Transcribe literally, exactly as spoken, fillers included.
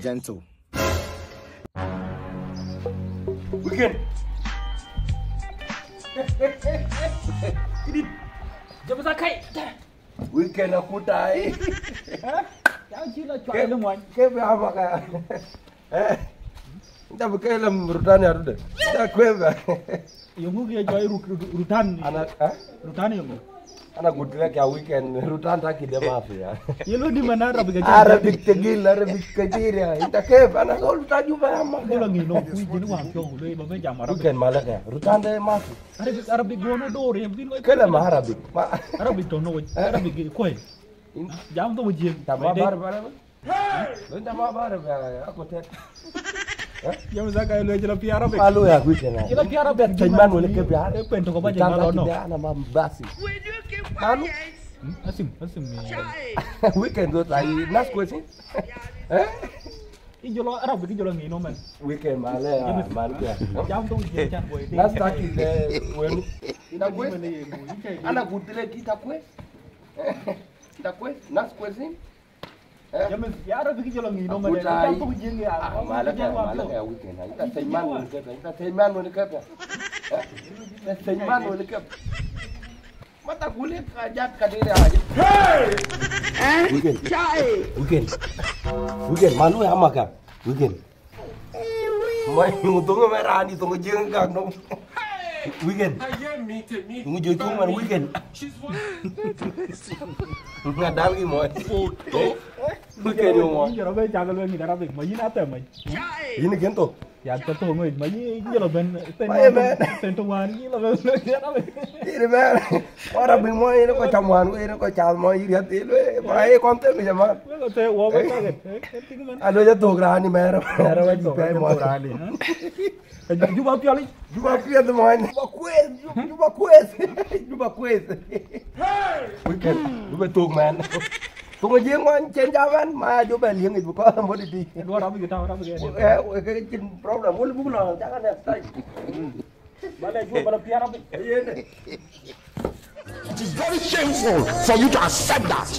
Gentle. Weekend. Kidit. Jam sa kai. Weekend akutai. Hah? Ya cï la cuai lë muɔny. Ke be ama ka. Eh. Nda be ke lam Rutani arude. Nda kwe ba. Yöŋö ye cuai Ru-, Ru-, Rutan. Ana, eh? Rutan yöŋö? Ana gut lek ya weekend, Rutan taki de mafia. Ye lo di mana Arabic aja. Arabic tegil, Arabic kajir ya. Inta kef, ana zol ta Juba ya ma. Gula ngino, kui jini wa pio gulo, ba be jam Arabic. Weekend malaka. Rutan de mafi. Arabic, Arabic gono dore, bin wa. Kele ma Arabic. Ma. Arabic to no, Arabic koi. Jam to jing. Tama bar bar. Lo inta ma bar bar, ako tet. Jam sa kai lo jela pi Arabic. Malu ya weekend. Jela pi Arabic. Taiman wala ke biar. E pen to ko ba jeng malo no. Ana ma basi. Malu. Hmm? Asim, asim ni. Weekend do tai nas question. Eh? Ijolo Arabic, ijolo ngino man. Weekend male ya, man ke. Jam to jeng chan boy. Nas taki de wen. Ina kwe. Ana gutile kita kwe. Ina kwe. Nas question. Eh? James, ya Arabic ijolo ngino man. Akutai. Jam to jeng ya. Ah, malaka, malaka ya weekend. Ita taiman wala ke. Ita taiman wala ke. Ita taiman wala ke. Mata gule ka jat ka dere aje. Hey! Eh? Weekend. Chai. Weekend. Weekend, manu ya maka. Weekend. Mai, untung merah ni, untung jeng gak no. Weekend. Untung jeng man weekend. Ngadal ki mo. Weekend yo mo. Jero be jagal we ni Arabic, ma yin ate mai. Yin kento. Ya to to ngoi, ma yi jelo ben, sen ma ben, sen to wan, yi lo ben, ya na ben. Iri ben. Ora bi mo iri ko cham wan, iri ko cham mo iri at iri. Ma e kon te mi jama. Lo te wo ba ta ke. Ting man. Alo ya to grani mero, mero wa ji pe mo. Juba piali. Juba piali mo. Juba kwes, Juba kwes. Juba kwes. Weekend, Juba to man. Tunga jeng wan chen jaman ma jo ben lieng it ko mo di di. Dua rabi kita, rabi kita. Eh, ke chin problem. Wol bu la ta kan ta. Bala jo bala piara bi. It is very shameful for you to accept that.